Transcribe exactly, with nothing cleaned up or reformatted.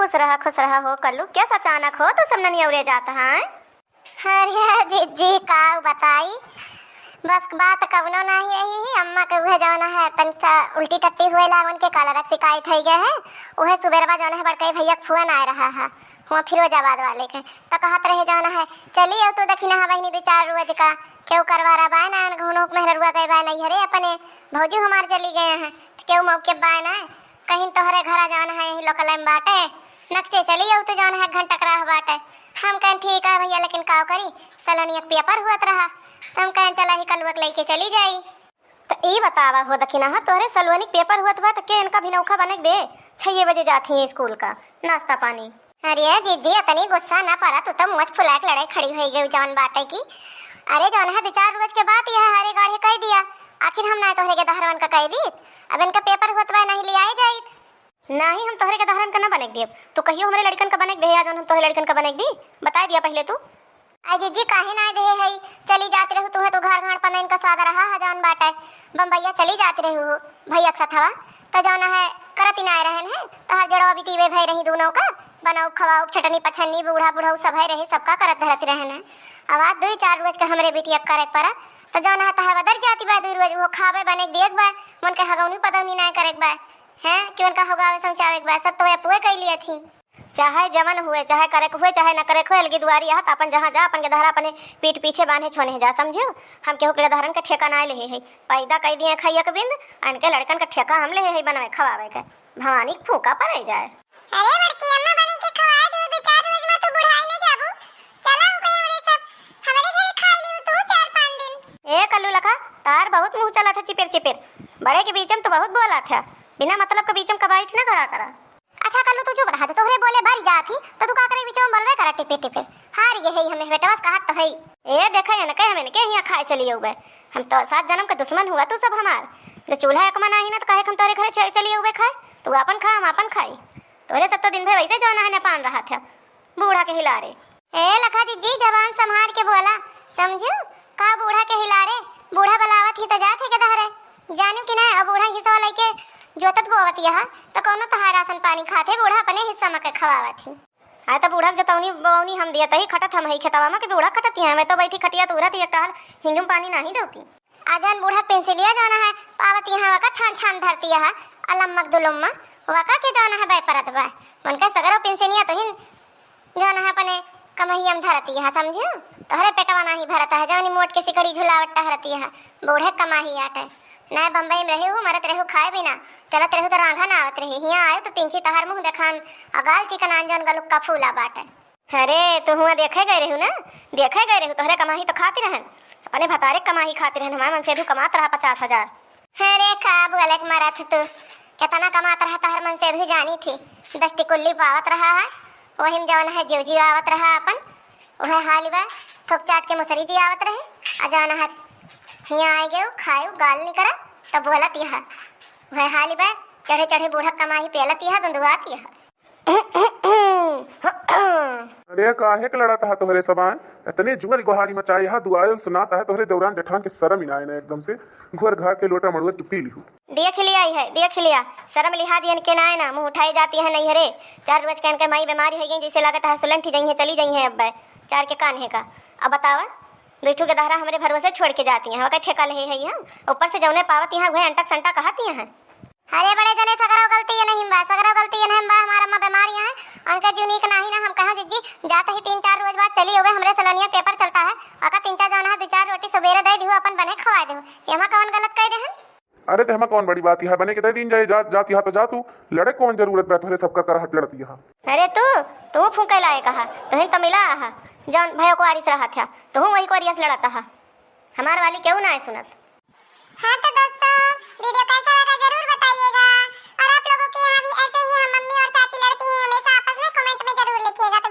खुश रहा, खुश रहा हो कल्लू। क्या अचानक हो तू सब ननियौरे जात हैं? अरे जिज्जी, का बताई, बस बात कवनो नाही यही ही। अम्मा के उहे जौन है तनिक सा उल्टी टट्टी हुए लाग, उनके कालरा के शिकायत होइ गए है। उहे सुबेरवा जौन है बड़कई भैया के फोन आए रहा है, हुआ फिरोजाबाद वाले के, तो कहत रहे जौन है, "चली अउतू दखिनहा बहिनी दू चार रोज का, केहू करवारा बाय ना, उनके हुनोक मेहररुआ गए बाय नैहरे अपने, भौजी हमार चली गए हैं, तो केहू मौके बाय ना।" कहिन तोहरे घरा जौन है यही लोकल में बाटे, नकचे चली अउतू जौन है घंटा के राह बाटे। हम कहें ठीक है भैया, लेकिन का करी, सलोनिया के पेपर हुअत रहा, तो हम कहें चला ही कलुआ के लइके चली जाई। तो ई बतावा हो दखिनहा, तोहरे सलोनी के पेपर हुअत बा तो के इनका भिनौखा बने के दे? छह बजे जात ही स्कूल का नाश्ता पानी। अरे जिज्जी, इतनी गुस्सा ना पड़ा, तू तो मुँह फुला के लड़ाई खड़ी होइ गई जौन बाटे की। अरे जौन है दो चार रोज के बात यह हरे गाढ़े कह दिया, आखिर हम ना तोहरे के दहरवन का कह दी, अब इनका पेपर हुअत बा नहीं ले आए जाइत। नाही, हम तोहरे के दहरन का ना बने के देब। तू कहियो हमरे लड़कन का बने के देहे, आ जौन हम तोहरे लड़कन का बने के दी? बताए दिया पहिले तू। आई जिज्जी, काहे ना देहे हई? चली जात रहू तुहे तो घर घर पना इनका स्वाद रहा है जौन बाटे। बम्बैया चली जात रहू हो भैया के सथवा, तो जौन है करती ना रहन है, तोहर जोड़वा बिटिवे भय रही दोनों का, बनाऊ खवाऊ चटनी पछन्नी बूढ़ा बुढ़ऊ सब है रहे, सबका करत धरत रहन है। अब आज दो चार रोज के हमरे बिटिया के करे के पड़ा, तो जौन है तोहर बदर जाती बा दो रोज, वो खावे बने के देख बा, मन के हगौनी पदौनी ना करे के बा। हैं कि उनका होगावे समझावे के बा, सब तो अपुए कइ लिया थी। चाहे जवन हुए, चाहे करे के हुए, चाहे न करे के हुए, अलगी दुआरी आहत, अपन जहाँ जा, अपन के दहरा अपने पीठ पीछे बांधे छोने जा, समझियो? हम केहू के दहरन के ठेका ना लेहे है। पैदा कइ दिए खाइया के बिंद, अनके लड़कन के ठेका हम लेहे है बनवे खवावे के। भवानी के फूका पड़े जाए। अरे बड़की अम्मा, बने के खवाए दे, दो चार रोज में तू बुढ़ाई न जाबू। चला हो गए हमरे सब, हमरे घरे खाए नहीं तू चार पाँच दिन। ए कल्लू लखा, तार बहुत मुँह चलत है चिपिर चिपिर। बड़े के बीच में तो बहुत बोलत है, बिना मतलब के बीच में कबाइठ न खड़ा करा। अच्छा कल्लू, तू चुप रहा, जो तोहरे बोले बारी जात ही, तो तू का करे बीचों में बोलबे करा टिपे टिपे। हार गए है हमें बेटवा से कहत तो है। ए देखे है न, कहे हमें न, के हियाँ खाए चली अउबे। हम तो सात जन्म के दुश्मन हुआ तू सब हमार। जो चूल्हा एकमा नाही ना, तो कहे हम तोहरे घरे च-, चली अउबे खाए। तू आपन खा, हम आपन खाई। तोहरे सब तो दिन भर वैसे जौन है न पान रहा था, बूढ़ा के हिलारे। ए लखा जिज्जी, जबान संभार के बोला, समझू? का बूढ़ा के हिलारे? बूढ़ा बलावत ही तो जात है के दहरे। जानू कि ना, अब बूढ़ा हिस्सा लइके जोतत बोवत यह, तो कौनो तहार राशन पानी खाते, बूढ़ा अपने हिस्सा में के खवावत ही। आए तो बूढ़ा के जतौनी बौनी हम दिया तही खटत हम ही खेतवा में कि बूढ़ा खटत ही, मैं तो बैठी खटिया तूरत ही, एक टहल हिंगुम पानी नाही डौती। आ जौन बूढ़ा पेंसिलिया जौन है पावत यहाँ वका छान छान धरती है, अलम्मक दुलुम्मा वका के जौन है बै परत बा, उनका सगरो पेंसिलिया तो हिन जौन है अपने कमहिया में धरती है, समझू? तोहरे पेटवा नाही भरत है, जौन मोट के सिकड़ी झुलावत टहरती है, बूढ़े कमाही आटे। ना बम्बई में रहे हूँ, मरत रहू खाए बिना, चलत रहू तो रांघा ना आवत रही, हियाँ आए तो तिनची तहार मुँह देखान, आ गाल चिकनान जौन गलुक्का फूला बाटे। अरे, तू हुआं देखे गए रहू ना, देखे गए रहू, तोहरे कमाही तो खाती रहन, अपने भतारे के कमाही खाती रहन, हमारे मनसेधू कमात रहा पचास हजार। अरे, का बोले के मरत तू, कितना कमात रहा तोहर मनसेधू जानी थी, दस टिकुल्ली पावत रहा है, वही में जौन है जीव जीव आवत रहा अपन, वह हाल बा, थोक चाट के मुसरी जी आवत रहे, आ जौन है हियाँ आए गए, खाए, गाल निकरा, तब बोलत यह, वह हाल बा, चढ़े चढ़े बूढ़ा कमाही पेलत यह, दुंदुआत यह। अरे काहे के लड़त हा तोहरे सबान? इतने जुअल गोहारी मचाए हा, दुआरन सुनात हा तोहरे दौरान जेठान के शरम ही ना आए ना एकदम से। घोर घा के लोटा मड़ुआ के पी लिहू। देख लिया ही है, देख लिया। शरम लिहाज इनके ना आए ना, मुँह उठाए जाती है नैहरे। चार रोज के इनके माई बीमारी हो गई, जैसे लागत है सुलंठी जाई है, चली जाई है अब चार के कान्हे का। अब बतावा, दुई ठू के दहरा हमरे भरोसे छोड़ के जाती हैं, ओके ठेका ले है हम। ऊपर से जौने पावत यहाँ उहे अंटक संटा कहत यहाँ। अरे बड़े जने, सगरो गलती ये नहीं बा, सगरो गलती ये नहीं बा, हमार अम्मा बीमार यहाँ है, उनका जीव नीक नाही ना, हम कहाँ जिज्जी, जात ही तीन चार रोज बाद चली होवे, हमरे सलोनिया पेपर चलता है, ओका तीन चार जौन है, दो चार रोटी सबेरे दे दिहु, अपन बने खवाए दिहु, ये हमार कौन गलत कह दे हम? अरे ते हमा कौन बड़ी बात यहाँ बने के दे दीन जाए, जा, जाती हा तो जा तू, लड़े कौन जरूरत बा तोहरे सबका करहट लड़ती यहाँ। अरे तू, तू फूंके लाए कहा, तुहिन तो मिला आहा, जौन भयो को आरिस रहा था, तू वही को आरिस लड़ता हा, हमार वाली क्यों ना है सुनत। हाँ तो दोस्तों, वीडियो कैसा लगा जरूर बताइएगा। और आप लोगों के यहाँ भी ऐसे ही हम मम्मी और चाची लड़ती हैं हमेशा आपस में, कमेंट में जरूर लिखिएगा। तो